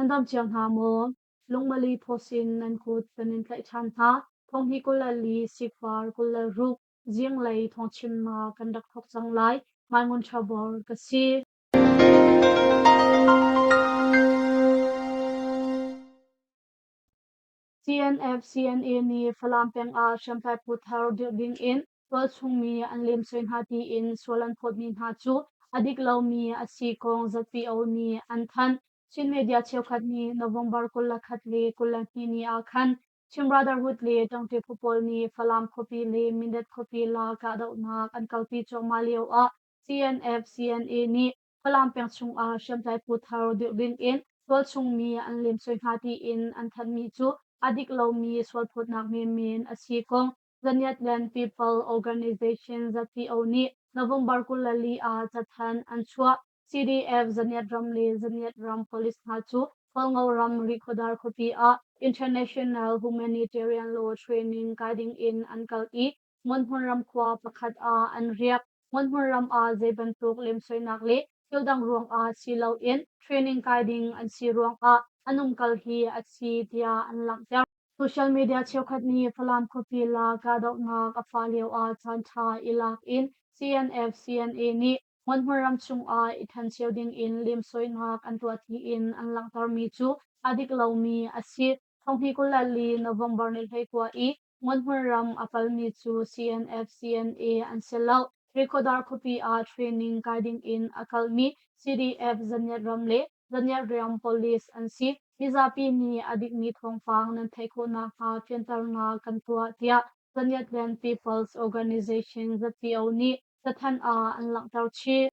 Nan dam cio hna maw? Lungmali phawsin nan kut kan in tlaih ṭhan hna. Thonghni 24 sikvar 26 zinglei thawngchimnak kan rak thawk cang lai. Mai Ngun Ṭha Bor ka si. CNF CNA nih Falam peng ah hriamtlai phu thar dirh ding in tualchung mi an lemsoi hna tiin sual an phawtmi hna cu a dik lomi a si kong ZPO nih an thanh. Chin media cheukhat nih November 21 le 22 ni ah khan Chin Brotherhood le Ṭangṭi phu pawl nih Falam khuapi le Mindat khuapi la kahdohnak an kalpi cuahmah lio ah CNF CNA nih Falam peng chungah hriamtlai phu thar dirh ding in tualchung mi an lemsoi hna tiin an thanhmi cu a dik lomi sualphawtnak menmen a si kong The Ngiatland People Organization ZPO nih November 24 ah cathanh an chuah. CDF Zaniat ram le Zaniat ram police hna cu Hualngo ram Rihkhawdar khuapi ah International Humanitarian Law Training kai ding in an kal i Ngonhmun ram khua pakhat ah an riak. Ngonhmun ram ah zei bantuk lemsoinak le thil dang ruangah si loin training kai ding an si ruangah an umkal hi a si tiah an langhter. Social media cheukhat nih Falam khuapi la kahdohnak a fah lio ah caanṭha i lak in CNF CNA nih Ngonhmun ram chungah i ṭhencheu ding in lemsoinak an tuah tiin an langhtermi cu a dik lomi a si. Thonghni 24 November ni 29 i Ngonhmun ram a kalmi cu CNF CNA an si lo. Rihkhawdar khuapi ah training kai ding in a kalmi CDF Zaniat ram le Zaniat ram police an si. Mizapi nih a dikmi thawngpang nan theih khawh nakhnga fianternak kan tuah tiah Zaniatland People's Organization ZPO nih cathanh ah an langhter chih.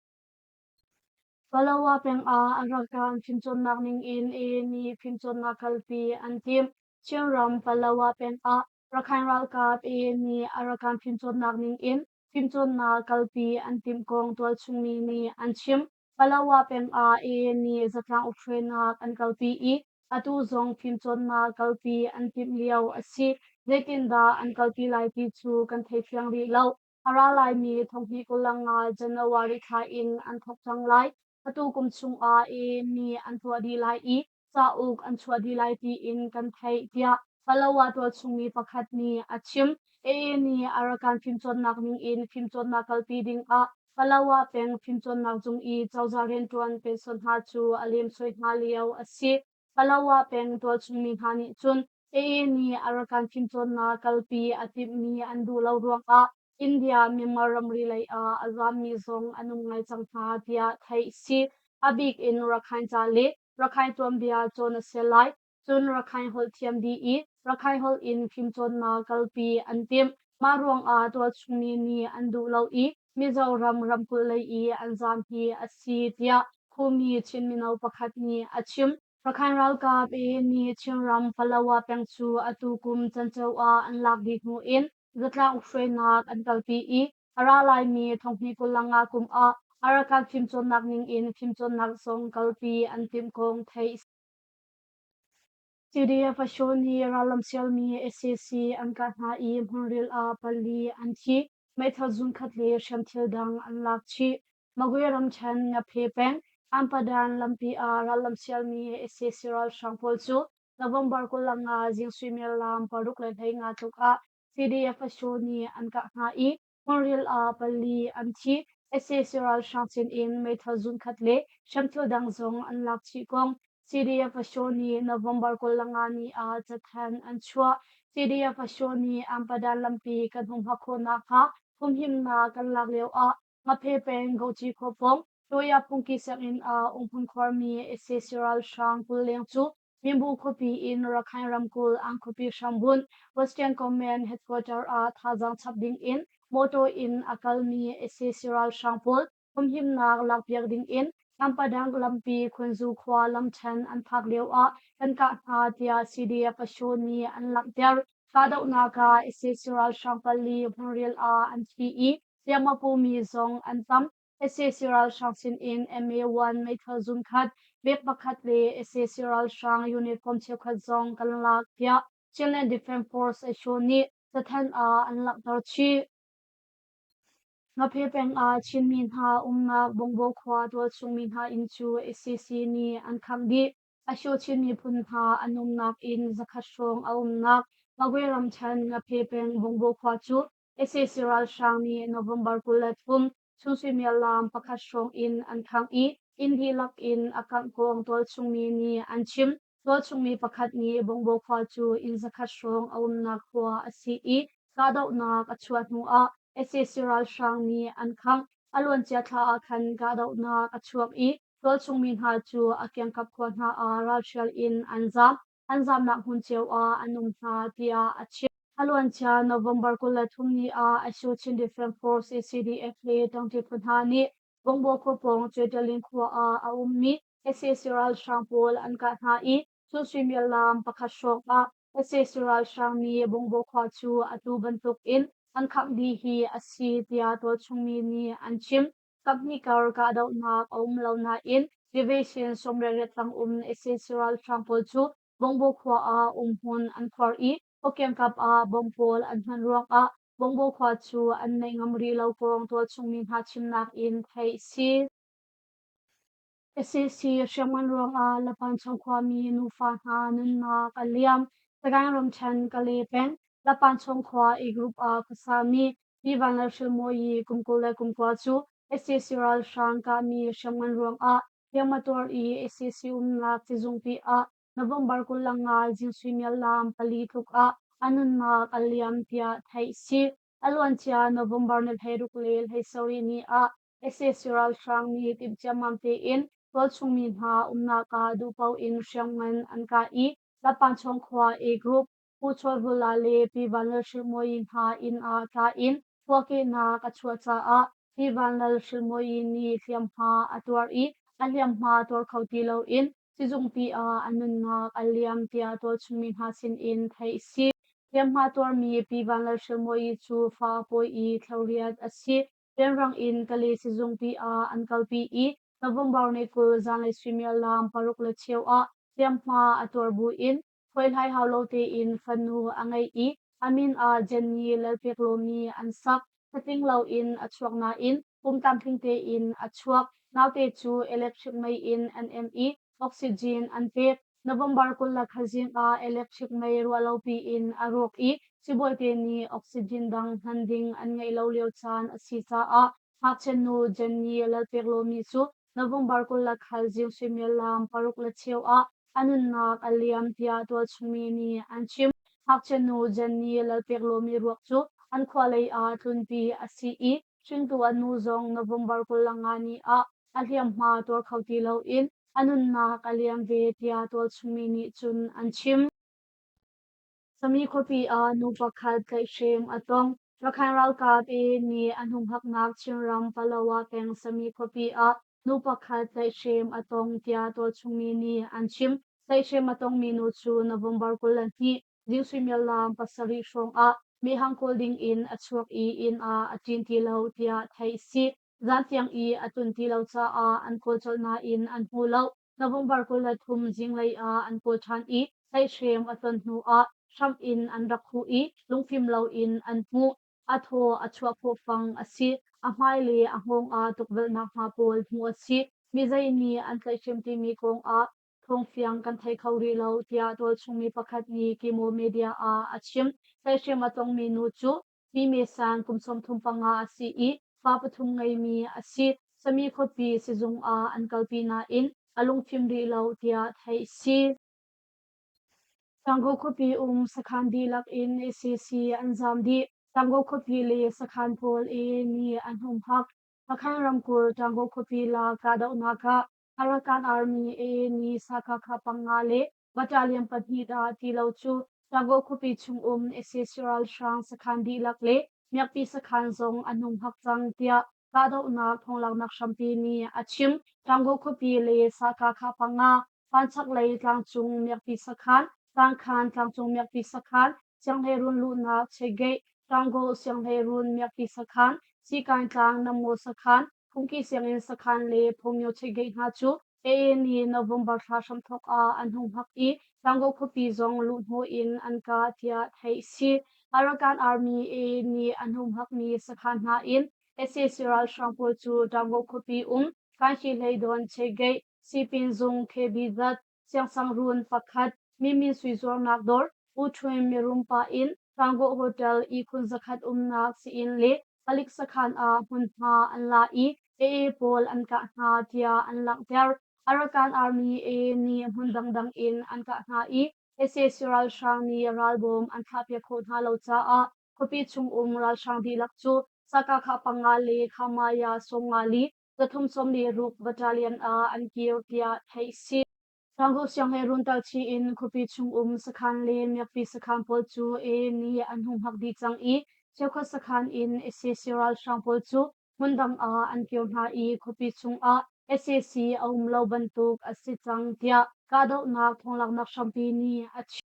Palawa peng ah an ralkap fimcawnnak ning in AA nih fimcawnnak kalpi an timh. Chinram Palawa peng ah Rakhine ralkap AA nih Arakan fimcawnnak ning in fimcawnnak kalpi an timh kong tualchung mi nih an chim. Palawa peng ah AA nih zatlang ukhruainak an kalpi i atu zong fimcawnnak kalpi an timh lio a si. Zeitindah an kalpi lai ti cu kan thei fiang rih lo. A ra laimi thonghnih 25 January thla in an thawk cang lai. Atu kum chungah AA nih an tuah dih lai i cauk an chuah dih lai tiin kan theih tiah Palawa tualchungmi pakhat nih a chim. AA nih Arakan fimcawnnak ning in fimcawnnak kalpi dingah Palawa peng fimcawnnak zung i cozah rianṭuan pension hna cu a lemsoi hna lio a si. Palawa peng tualchungmi hna nih cun AA nih Arakan fimcawnnak kalpi a timhmi an duh lo ruangah India Myanmar ramri lei ah a zaammi zong an um ngai cang hna tiah theih si. A bik in Rakhine ca le Rakhine tuanbia cawn a si lai. Cun Rakhine holh thiam dih i Rakhine holh in fimcawnnak kalpi an timh. Mah ruangah tualchungmi nih an duh lo i Mizoram ramkulh lei i an zaam hi a si tiah Khumi Chin mino pakhat nih a chim. Rakhine ralkap i nih Chinram Palawa peng cu atu kum canceo ah an lak dih hnu in zatlang ukhruainak an kalpi i a ra laimi thonghnih 25 kum ah Arakan fimcawnnak ning in fimcawnnak zong kalpi an timh kong theih CDF Asho nih rallam sialmi sac an kah hna i hmunril ah pali an thi. Meithal zunkhat le hriamthil dang an lak chih. Magwe ramṭhen Ngaphe peng Anpadan lampi ah rallam sialmi sac ralhrang pawl cu November 25 zing suimilam 6:15 tluk ah CDF Asho nih an kah hna i Hmunril ah pali an thi. Sac ralhrang sin in meithal zunkhat le hriamthil dang zong an lak chih kong CDF Asho nih November 25 ni ah cathanh an chuah. CDF Asho nih Anpadan lampi kan humhak khawh nakhnga humhimnak kan lak lio ah Ngaphe peng Goci khua pawng Toya Phungki sianginn ah umhmun khuarmi sac ralhrang 20 leng cu Minbu khuapi in Rakhine ramkulh an khuapi hrambunh Western Command headquarter ah thazaang chap ding in motor in a kalmi sac ralhrang pawl humhimnak lakpiak ding in Lampadang lampi Khunzu khua lamṭhen an phak lio ah kan kah hna tiah CDF Asho nih an langhter. Kahdohnak ah sac ralhrang pali hmunril ah an thi i hliam a pumi zong an tam. Sac ralhrang sinin MA-1 meithal zunkhat, bag pakhat le sac ralhrang uniform cheukhat zong kan lak tiah Chinland Defense Force Asho nih cathanh ah an langhter chih. Ngaphe peng ah Chinmi hna umnak Bongbo khua tualchungmi hna inn cu sac nih an khangh dih. Asho Chin miphun hna an umnak inn zakhat hrawng a umnak Magwe ramṭhen Ngaphe peng Bungbu khua cu sac ralhrang nih November 23 chung suimilam pakhat hrawng in an khangh i inn dihlak in a kangh kong tualchungmi nih an chim. Tualchungmi pakhat nih Bungbu khua cu inn zakhat hrawng a umnak khua a si i kahdohnak a chuah hnuah sac ralhrang nih an khangh. A luancia thla ah khan kahdohnak a chuak i tualchungmi hna cu a kiangkap khua hna ah ralhrial in an zaam. An zaamnak hmun cio ah an um hna, tiah a chim. A luancia November 23 ni ah Asio Chin Defense Force CDF le ṭangṭi phu hna nih Bongbaw khua pawng Chetalin khua ah a ummi sac ralhrang pawl an kah hna i cu suimilam pakhat hrawng ah sac ralhrang nih Bongbaw khua cu atu bantuk in an khangh dih hi a si tiah tualchungmi nih an chim. Kaphnih kar kahdohnak a um lo nain Division 88 tang um sac ralhrang pawl cu Bongbaw khua ah umhmun an khuar i khuakiangkap ah bomb pawl an hman ruangah Bongbaw khua cu an naih ngam rih lo kong tualchungmi hna chimnak in theih a si. Sac hriamngan ruangah Lapanchong khuami nufa hna nunnak a liam. Sagaing ramṭhen Kale peng Lapanchong khua I group ah khuasami Pi Vanlalhrilmawi kum 29 cu sac ralhrang kahmi hriamngan ruangah hliamhma tuar i sac umnak sizungpi ah November 25 zing suimilam pali tluk ah a nunnak a liam tiah theih a si. A luancia November ni 16 le 17 ni ah sac ralhrang nih timh ciammam tein tualchungmi hna umnak ah duhpaoh in hriamngan an kah i Lapanchawng khua A Group Pu Chawl Vula le Pi Vanlalhrilhmawii hna inn ah tla in puahkehnak a chuah caah Pi Vanlalhrilhmawii nih hliamhma a tuar i a hliamhma tuar kho ti loin sizungpi ah a nunnak a liam tiah tualchungmi hna sinin theih a si. Hliamhma tuarmi Pi Vanlalhrilhmawii cu fa a pawi i thloriat a si. Rianrang in Kale sizungpi ah an kalpi i November ni 20 zanlei suimilam paruk le cheu ah hliamhma a tuar buin Khuaihlai hau lo tein fanu a ngei i a min ah Jenny Lalpeklawmi an sak. Thlating loin a chuak nain pum tlamtling tein a chuak. Naute cu electric mei in an em i oxygen an pek. November 20 zing ah electric mei ruahlopi in a rawk i sibawite nih oxygen dang hman ding an ngeih lo lio caan a si caah ngakchia nu Jenny Lalpeklawmi cu November 20 zing suimilam paruk le cheu ah a nunnak a liam tiah tualchungmi nih an chim. Ngakchia nu Jenny Lalpeklawmi ruak cu an khua lei ah tlunpi a si i hringtu a nu zong November 25 ni ah a hliamhma tuar kho ti loin a nunnak a liam ve tiah tualchungmi nih cun an chim. Sami khuapi ah nu pakhat tlaihhrem a tong. Rakhine ralkap i nih an humhaknak Chinram Palawa peng Sami khuapi ah nu pakhat tlaihhrem a tong tiah tualchungmi nih an chim. Tlaihhrem a tongmi nu cu November 22 zing suimilam pasarih hrawng ah mehhang kawl ding in a chuak i inn ah a ṭin ti lo tiah theih a si. Zan tiang i a tlun ti lo caah an kawl colh nain an hmu lo. November 23 zinglei ah an kawl ṭhan i tlaihhrem a ton hnuah hramh in an rak khuh i lungfim loin an hmuh. A thaw a chuah khawh fang a si. A hmai le a hngawng ah tukvelhnak hma pawl hmuh a si. Mizei nih an tlaihhrem timi kong ah thawngfiang kan thei kho rih lo tiah tualchungmi pakhat nih Kimo Media ah a chim. Tlaihhrem a tongmi nu cu Mi Mesan kum 35 a si i fa pathum ngeimi a si. Sami khuapi sizung ah an kalpi nain a lungfim rih lo tiah theih a si. Gangaw khuapi um sakhan dihlak in sac an zaam dih. Gangaw khuapi le sakhan pawl i ni an humhak. Rakhine ramkulh Gangaw khuapi la kahdohnak ah Arakan Army AA nih Sakakha panga le battalion pahnih dah ti lo cu Gangaw khuapi chungum sac ralhrang sakhan dihlak le miakpi sakhan zong an humhak cang tiah kahdohnak thawnglanghnak hrampi nih a chim. Gangaw khuapi le Sakakha panga Vanchaklei tlangcung miakpi sakhan, Tlangkhan tlangcung miakpi sakhan, Sianghleirun luhnak Chegeih, Gangaw Sianghleirun miakpi sakhan, Sikaing tlang Namngaw sakhan, Phungki sianginn sakhan le Phomyo Chegeih hna cu AA nih November thla hramthawk ah an hung hak i Gangaw khuapi zong luhhnawh in an kah tiah theih a si. Arakan Army AA nih an humhakmi sakhan hna in sac ralhrang pawl cu Gangaw khuapi um Kanhyi Hleidon Chegeih, Sipin zung KBZ, Siangsangruun pakhat, Mimi sui zuarnak dawr, U Ṭhwin mirum pa inn, Tlangrawh Hotel ihkhun zakhat umnak sii-inn le palik sakhan ah hmunhma an la i AA pawl an kah hna tiah an langhter. Arakan Army AA nih hmun dangdang in an kah hna i sac ralhrang nih ralbawm an thlahpiak khawh hna lo caah khuapi chung um ralhrang dihlak cu Sakakha panga le Khamaya 54 346 battalion ah an kir tiah theih si. Tlangruh sianghleirun talchi in khuapi chung um sakhan le miakpi sakhan pawl cu AA nih an hung hak dih cang i cheukhat sakhan in sac ralhrang pawl cu hmundang ah an kir hna i khuapi chung ah sac a um lo bantuk a si cang tiah kahdohnak thawnglaknak hrampi nih a chim.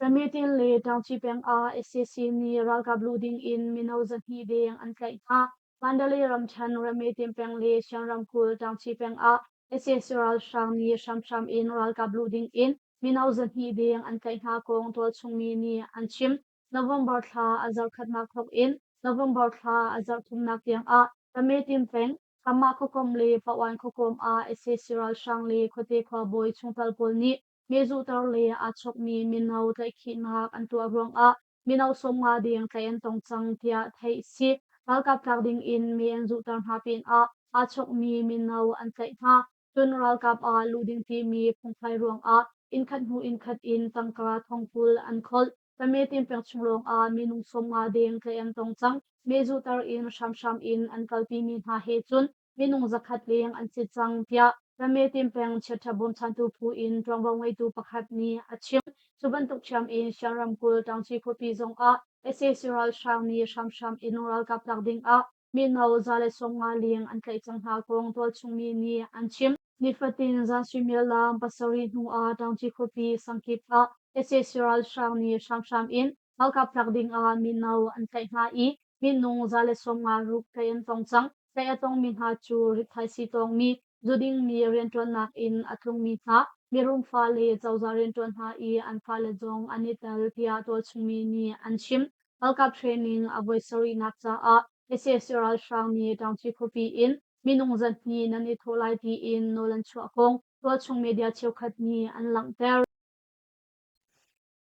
Ramitin le Ṭangci peng ah sac nih ralkap luh ding in mino 200 deng an tlaih hna. Mandalay ramṭhen Ramitin peng le Shan ramkulh Ṭangci peng ah sac ralhrang nih hramhram in ralkap luh ding in mino 200 deng an tlaih hna kong tualchung mi nih an chim. November thla a zarhkhatnak thawk in November thla a zarhthumnak tiang ah Ramitin peng Kamah khuakomh le Pawan khuakomh ah sac ralhrang le khuate khuabawi chungtel pawl nih Mehzuhter le aa chawkmi mino tlaihkhihnak an tuah ruangah mino 50 deng tlaih an tong cang tiah theih a si. Ralkap tlak dingin meh an zuhter hna pinah aa chawkmi mino an tlaih hna. Cun ralkap ah luh ding timi phungphai ruangah innkhat hnu innkhat in tangka thongkul an kholh. Tametin peng chung lawngah minung 50 deng tlaih an tong cang. Mehzuhter in hramhram in an kalpimi hna he cun minung 100 leng an si cang tiah Rametin peng chiaṭha bawmchantu phu in ṭuanvo ngeitu pakhat nih a chim. Cu bantuk ṭhiam in Shan ramkulh Ṭangci khuapi zongah sac ralhrang nih hramhram in ralkap tlak dingah mino 150 leng an tlaih cang hna kong tualchung mi nih an chim. Nifatin zan suimilam 7 hnu ah Ṭangci khuapi sangkip ah sac ralhrang nih hramhram in ralkap tlak dingah mino an tlaih hna i minung 156 tlaih an tong cang. Tlaih a tongmi hna cu rithaisii tawngmi, zu dingmi rianṭuannak in a tlungmi hna, mirum fale cozah rianṭuan hna i an fale zong an i tel tiah tualchungmi nih an chim. Ralkap training a voi sarihnak caah sac ralhrang nih Ṭangṭi khuapi in minung 200 nan i thawh lai tiin nawl an chuah kong tualchung media cheukhat nih an langhter.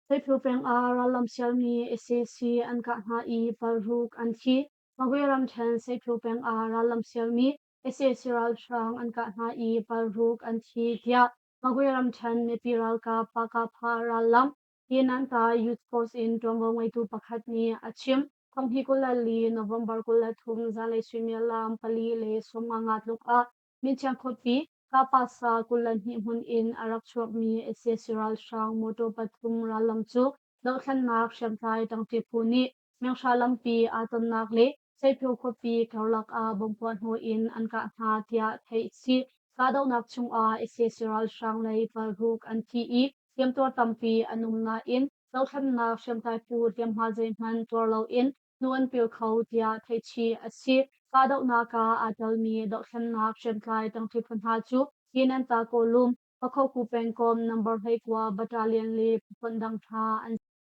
Seiphlu peng ah rallam sialmi sac an kah hna i paruk an thi. Magwe ramṭhen Seiphlu peng ah rallam sialmi sac ralhrang an kah hna i paruk an thi tiah Magwe ramṭhen mipi ralkap Pakapha rallam Yenanta Youth Force in ṭuanvo ngeitu pakhat nih a chim. Thonghni 24 November 23 zanlei suimilam 4:55 tluk ah Minchiang khuapi Kapasa 22 hmun in a rak chuakmi sac ralhrang motor pathum rallam cu dohthlennak hriamtlai ṭangṭi phu nih Myanghra lampi aa tonnak le Seiphio khuapi karlak ah bomb puah hnawh in an kah hna tiah theih a si. Kahdohnak chungah sac ralhrang lei paruk an thi i hliamtuar tampi an um nain dohthlennak hriamtlai phu hliamhma zeihmanh tuar loin hnu an pil kho tiah theihchih a si. Kahdohnak ah aa telmi dohthlennak hriamtlai ṭangṭi phu hna cu Yinanta Kawlum, Pakhoku pengkomh number 19 battalion le phufonh dang hna an si.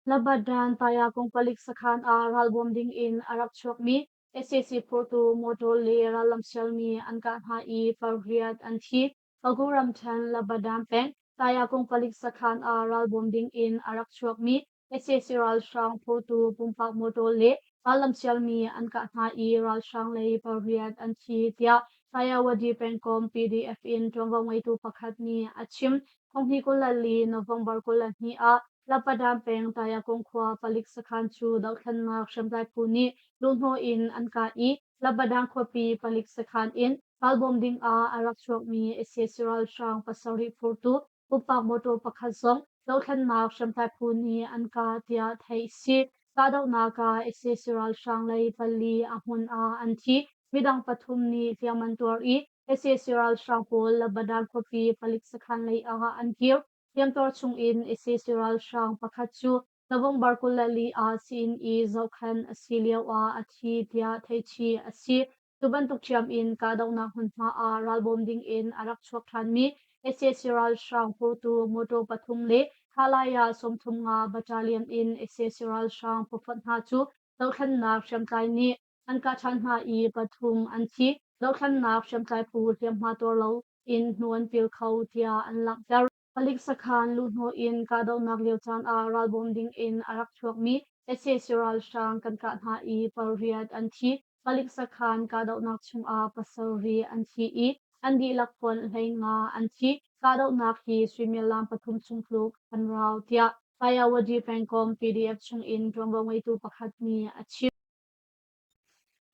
Labadan Tayakung palik sakhan ah ralbawm ding in a rak chuakmi sac phurtu motor le rallam sialmi an kah hna i pariat an thi. Pagu ramṭhen Labadan peng Tayakung palik sakhan ah ralbawm ding in a rak chuakmi sac ralhrang phurtu pumpak motor le rallam sialmi an kah hna i ralhrang lei pariat an thi tiah Tayawadi pengkomh PDF in ṭuanvo ngeitu pakhat nih a chim. Thonghni 24 November 22 ah Lapadam peng Tayakung khua palik sakhan cu dohthlennak hriamtlai phu nih luhhnawh in an kah i Lapadang khuapi palik sakhan in ralbawm ding ah a rak chuakmi sac ralhrang pasarih phurtu pumpak motor pakhat zong dohthlennak hriamtlai phu nih an kah tiah theih a si. Kahdohnak ah sac ralhrang lei pali a hmun ah an thi. Midang pathum nih hliam an tuar i sac ralhrang pawl Labadan khuapi palik sakhan lei ah an kir. Hliamtuar chungin sac ralhrang pakhat cu November 24 ah sii-inn i zohkhenh a si lio ah a thi tiah theihchih a si. Cu bantuk ṭhiam in kahdohnak hmunhma ah ralbawm ding in a rak chuak ṭhanmi sac ralhrang phurtu motor pathum le Khalaya 35 battalion in sac ralhrang phufonh hna cu dohthlennak hriamtlai nih an kah ṭhan hna i pathum an thi. Dohthlennak hriamtlai phu hliamhma tuar lo. In hnu an pil kho tiah an langhter. Palik sakhan luhhnawh in kahdohnak lio caan ah ralbawm ding in a rak chuakmi sac ralhrang kan kah hna i pariat an thi. Palik sakhan kahdohnak chungah pasarih an thi i an dihlak fonh 15 an thi. Kahdohnak hi suimilam pathum chung tluk an rau tiah Kayawadi pengkomh PDF chungin ṭuanvo ngeitu pakhat nih a chim.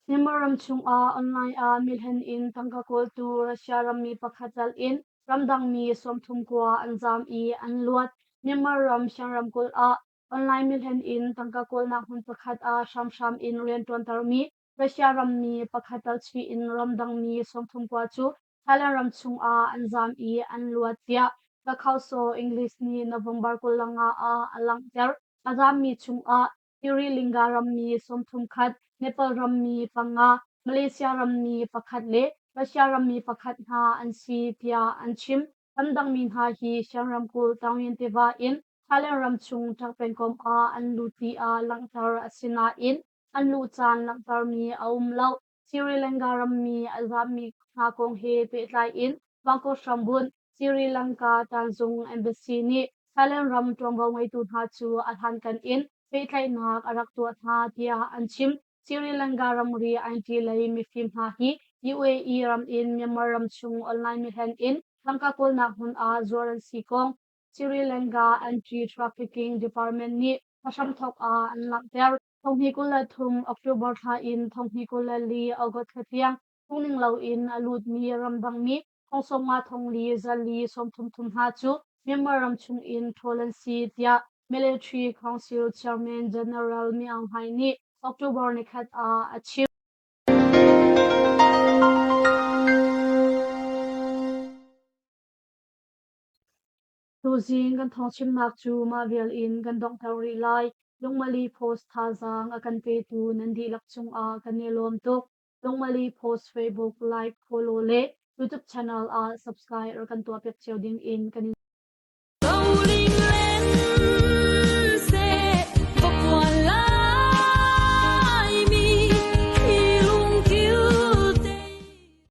Myanmar ram chungah online ah milhen in tangka kawltu Russia rammi pakhat ral in ramdangmi 39 an zaam i an luat. Myanmar ram Shan ramkulh ah online milhen in tangka kawlnak hmun pakhat ah hramhram in rianṭuantermi Russia rammi pakhat talchih in ramdangmi 39 cu Thailand ram chungah an zaam i an luat tiah The Khausaw English nih November 25 ah a langhter. A zaammi chungah Sri Lanka rammi 31, Nepal rammi panga, Malaysia rammi pakhat le Russia rammi pakhat hna an si tiah an chim. Ramdangmi hna hi Shan ramkulh Taungyin tiva in Thailand ram chung Ṭak pengkomh ah an lut tiah langhter a si nain an luh caan langhtermi a um lo. Sri Lanka rammi a zaammi hna kong he pehtlai in Bangkok hrambunh Sri Lanka Tanzung Embassy nih Thailand ram ṭuanvo ngeitu hna cu a hlankan in pehtlaihnak a rak tuah hna tiah an chim. Sri Lanka ramri IT lei mifim hna hi UAE ram in Myanmar ram chung online mihlen in tangka kawlnak hmun ah zuar an si kong Sri Lanka Anti-Trafficking Department nih a hramthawk ah an langhter. 2023 October thla in 2024 August thla tiang phungning loin a lutmi ramdangmi thong 50 thong li zali 33 hna cu Myanmar ram chungin ṭhawl an si tiah Military Council Chairman General Min Aung Hlaing nih October nikhat ah a chim. Tuzing kan thawngchimnak cu mah vial in kan donghter rih lai. Lungmali Post thazaang a kan petu nan dihlak cungah kan i lawm tuk. Lungmali Post Facebook like, follow le YouTube channel ah subscribe rak kan tuahpiak cio ding in kan in.